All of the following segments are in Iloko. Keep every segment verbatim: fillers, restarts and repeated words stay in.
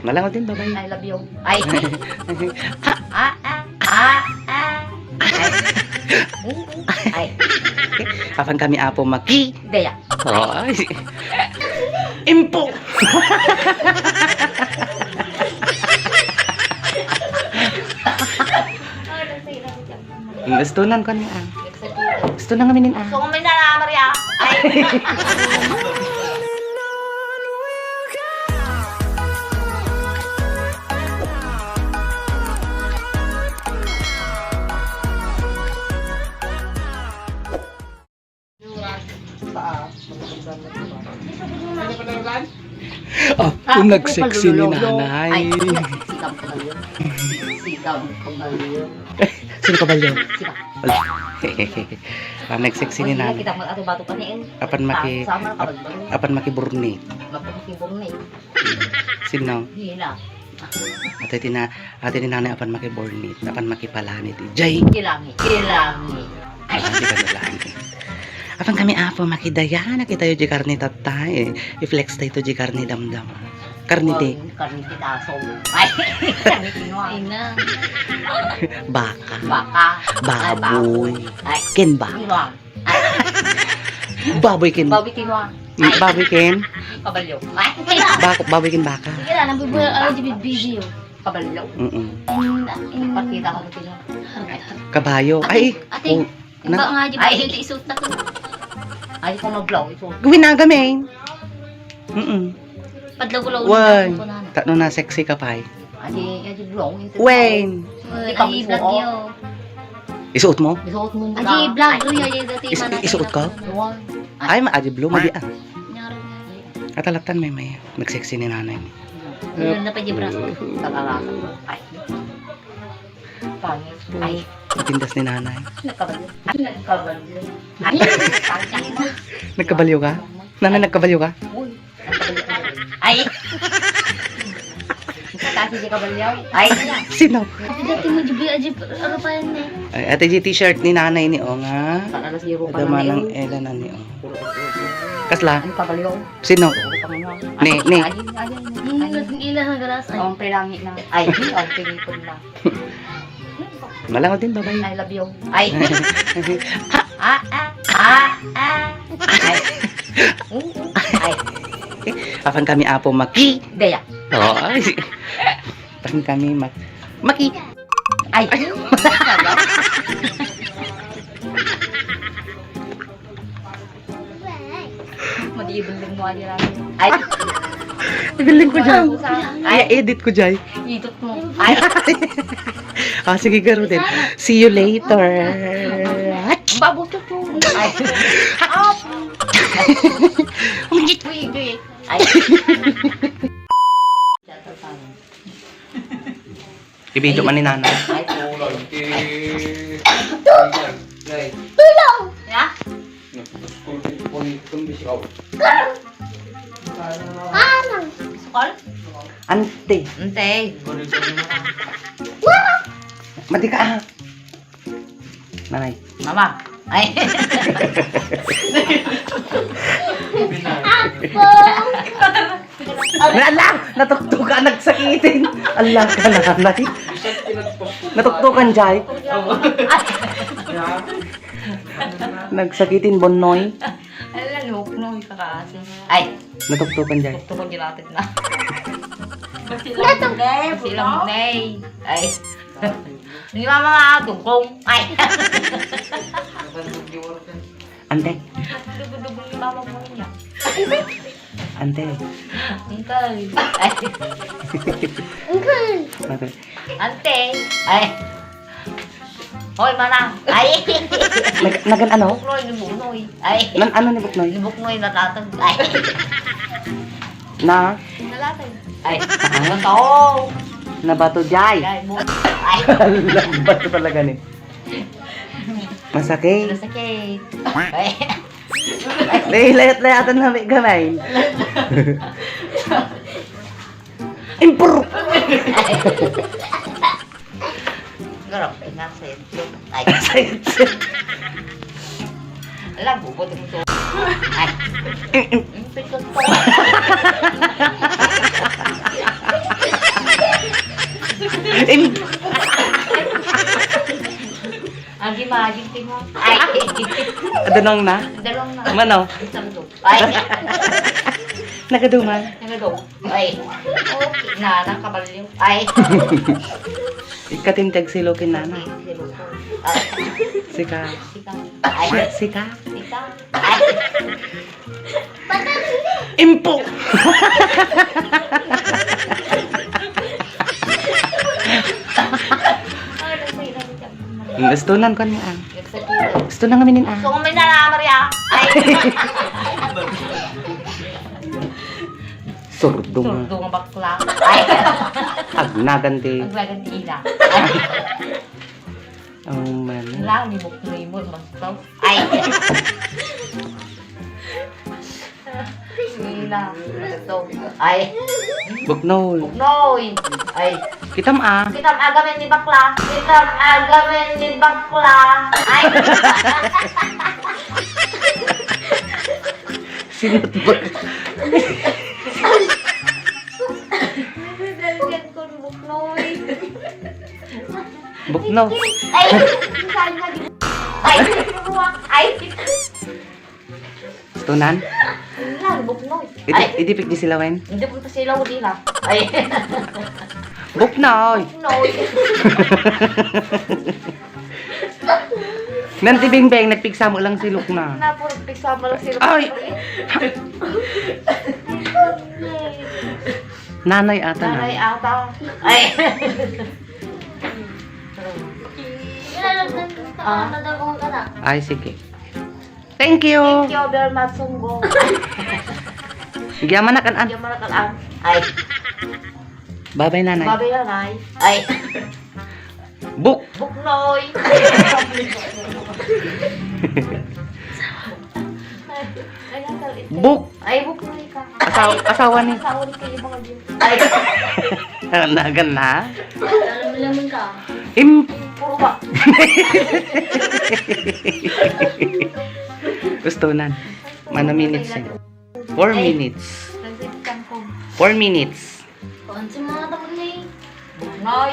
Malangaw din, babay. I love you. Ay. Ah, ah, ah, ah. Ay. Oo. Ay. Apan kami, Apo, maki- Daya. Ay. Impo. Gusto nan kanya, ah. Gusto na kami nin, ah. Gusto ko may nala, Maria. Ay. Oh, kung nagsexy ni nanay. Ay, sikam ko ba yun? Sikam ko ba yun? Sino ka ba yun? Sika. Wala. Ah, nagsexy ni nanay. Kita mo ato bato pa niya. Apan maki-, ah, sama ka ba yun? Apan makiburnit. Mapakiburnit. Sino? Hina. Ato ti na-, ato ti nanay apan makiburnit, apan makipalanit. Jay! Kilangi, kilangi. Ay, di ba kilangi? Apan kami, Apo, makidaya, nakitayo di karne tatta, eh. I-flex tayo di karne damdam. Karne di. Karne di taso. Ay, karne kinuha. Ina. Baka. Baka. Ay, baboy. Baboy. Ay. Ken ba? Kinuha. Baboy ken. Baboy kinuha. Mm, baboy ken. Kabalyo. Ay, kaya. Bak-, baboy ken baka. Sige na, nang video. Kabalyo. Mm-mm. Pakita ko mo kinuha. Kabayo. Ay, ate, oh, ate, na. Ba nga, di ba, ay, ito isuot na ko? Ay, kung mablaw, isuot. Gawin na gamin. Mm-mm. Padlagulaw na. Wen, ako na. Tano na sexy ka pay. Adi, adi blong, ito. Wen. Wen, adi vlog niyo. Isuot mo? Isuot mo. Adi vlog, Ria, adi dati. Is-, mana isuot ko? Wen. Ay, ma-, adi blue, madi, ah. Nyari, nyari. Atalatan, may, may. Nagsexy ni nanay. Yun na pa di braso. Tagalakad. Ay. Pangit. Ay. Matindas ni nanay. Nagkabalyo. Ay, nagkabalyo. Ay, pangit. Nagkabalyo ka? Nanay, nagkabalyo ka? Uy. Ay. Kasi di kabalyaw. Ay. Sino? Ati dati mo, di ba, di ba, ano pa yan eh? Ay, ate G, t-shirt ni nanay ni, o, nga. Pag alas zero pa. Adama lang ng eh. Ela na ni, o. Kasla? Ano, kabalyaw? Sino? Puro pa nga. Ni, ni. Ay, ay, ay, ay. Yung naging ila na galas, ay. Ang pelangi na. Ay, ang pinipon na. Malangaw din, babay. I love you. Ay. Ah, ah, ah, ah. Ay. Oo. Ay. Apan kami, Apo, maki-, Daya. Oo, ay. Apan kami mak-, maki-, ay. Ay. Madi ibuling mo, ali lang. Ay. Ibuling ko dyan. Ay. I-edit ko dyan. Idot mo. Ay. Ah, sige, garo din. See you later. Babutot mo. Ay. Up. Uy, uy. Ay. Ibidyo man ni nanay. Ay, tulog. Tulog! Ya? Sukol? Ante. Ante. Madi ka, ah. Nanay. Mama. Ay. Apo! Ala! Natuktukan, nagsakitin. Ala ka, nanay. Natuktukan, Jay. Nagsakitin, Bonnoy. Ala, lukno, kakaasin. Ay. Natuktukan, Jay. Tuktukan, jilatit na. Natuk- Sila, Nay. Ay. Ni mama nga, tungkong. Ay. Ante. Dugo-dugo ni mama mo niya. Ante. Uncle. Ay. Uncle. Ante. Ante. Ay. Hoy, mana. Ay. Nag-, nagan ano? Buknoy, ni Buknoy. Ay. Nan-, ano ni Buknoy? Ni Buknoy, natatag. Ay. Na? Nalatag. Ay. Ah? Nato. Nabato, Jay. Ay, bu-, ay. Bato talaga ni. Masakit. Masakit. Ay. Dahil layat-layatan na may gamay. Impor! Garap, ay, nasa itlog. Ay. Nasa itlog. Alam, bubot mo to. Ay. Impikot ko. Im- Agi-maging tingog. Ay. Adunong na? Dalawang na. Mano? Isang do. Ay. Nagaduman? Nagado. Ay. Okay. Nanang kabalyo. Ay. Ikatim ti agsilukin, nana. Ay. Sika. Sika. Ay. Sika. Sika. Ay. Impo! Gusto nan kanya, ah. Gusto na ngamin, ah. Gusto ko may nala, Maria. Ay. Surdo nga. Surdo nga bakla. Ay. Agnagan ti. Agnagan ti ila. Ay. Oh, man. Lang, ni Buknoy mo, basta. Ay. Sila. Ito. Ay. Buknoy. Buknoy. Ay. Kitam, ah. Kitam agamin ni bakla. Kitam agamin ni bakla. Ay. Sinutbak. Daligan ko ni Buknoy. Buknoy. Ay. Saan nga di? Ay. Ay. Tunan? Lang, Buknoy. Idi, ay. Idi pigdi sila, wen? Hindi po silaw dila. Ay. Buknoy. Buknoy. Nanti Bingbeng, nagpigsamo lang si Lukna. Napo, nagpigsamo lang si Lukna. Ay! Nanay ata na. Nanay ata. Ay. Ah. Ay, sige. Thank you. Thank you very much, Sunggo. Agyamanak an-an. Agyamanak an-an. Ay. Babay, nanay. Babay, nanay. Ay. Buk. Buknoy. Ay, ay, ay, ay, Buk. Ay, Buknoy ka. Asaw-, asawa ni. Asawa ni Kuya Bangagyo. Ay. Nagan na. Alam mo naman ka. Im- Puro ba? Gusto nan. Mana minutes, eh? Four minutes. Four minutes. Kuan si mga tapon ni. Buknoy.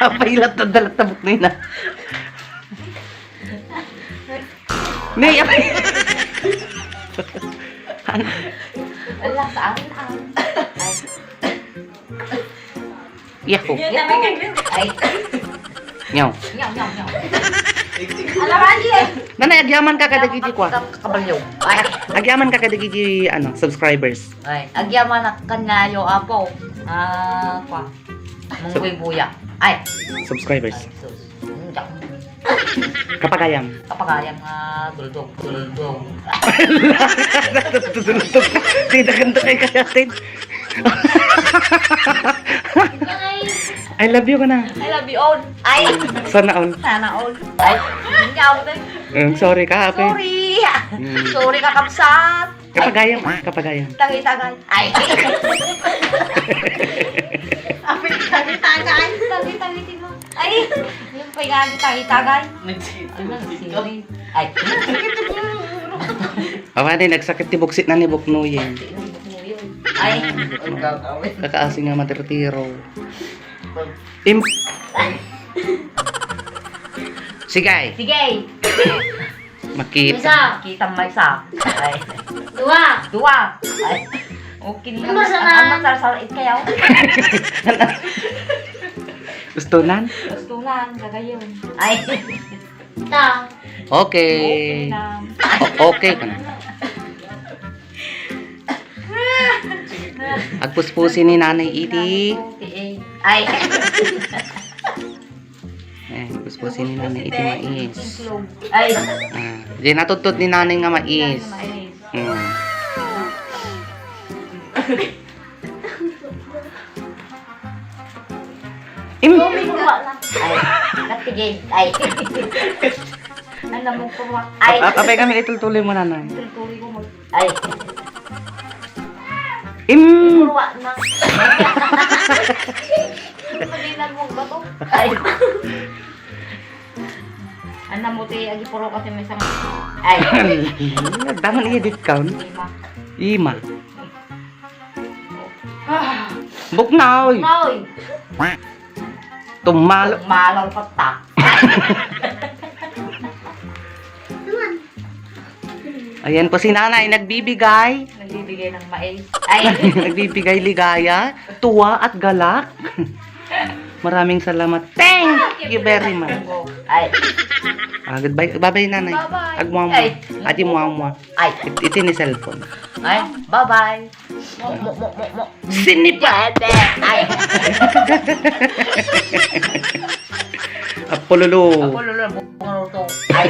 Apay, latta, dalatta Buknoy na. Nay, apay. Ano? Ala, saan ang? Ay. Yahoo. Ay. Nyaw. Nyaw, nyaw, nyaw. Ala, Randy, eh. Nanay, agyaman ka kadagiti kuan. Kabalyo. Ay. Agyaman ka kadagiti, ano, subscribers. Ay, agyaman ka kanayo, apo. Ah, kuan. Mungguy buya. Ay. Subscribers. Ay, sus. Hindi ako. Kapagayam. Kapagayam nga duldog, duldog. Duldog. Tita, ganito kayo kayatin. I love you ka na. I love you all. Ay. Sana all. Sana all. Ay. Hindi ako tayo. Mm, sorry ka, ape. Sorry. Mm. Sorry ka, kabsat. Kapagayam, ah, kapagayam. Tagay-tagay. Ay. Apit tagay-tagay. Tagay-tagay, tino. Ay. Yung pagkagi tagay-tagay. Nagsipon. Ano, sili? Ay. Awa ni, nagsakit ti buksit na ni Buknoy, eh. Ay. Kakaasi nga matirtiro. Im- Sige. Sige. Makita. Isa. Kita mo isa. Ay. Dua. Dua. Ay. Okay na. Ano ba sana? Ang masarsar it kayo? Gusto nan? Gusto nan, gagayon. Ay. Ta. Okay. Okay na. O-, okay ka na. Agpuspusi ni Nanay iti. Ay. Eh, puspusin ni Nanay iti mais. Ay. Ah, di natudtod ni Nanay nga mais. Mais. Hmm. Im- Ay, natigil. Ay. Ano mo, kurwa? Ay. Ap-, apay kami itultuloy mo, Nanay. Itultuloy ko mo. Ay. Im- Puruan na. Pagdinan mo ba to? Ay. Ano mo, te, agi puro ka, te, may sang-, ay. Daman iya discount. Lima. Ima. Ah. Buknoy. Buknoy. Tumalo. Malol ko ta. Ayan po si Nanay, nagbibigay. Nagbibigay ng mais. Ay. Nagbibigay ligaya, tuwa at galak. Maraming salamat. Thank you very much. Ay. Ah, goodbye. Bye-bye, Nanay. Bye-bye. Agmuamua. Ay. Adi muamua. Ay. It-, iti ni cellphone. Ay, bye-bye. Mo, mo, mo, mo, mo. Sinipa. Ay. Apololo. Apololo, bunga to. Ay.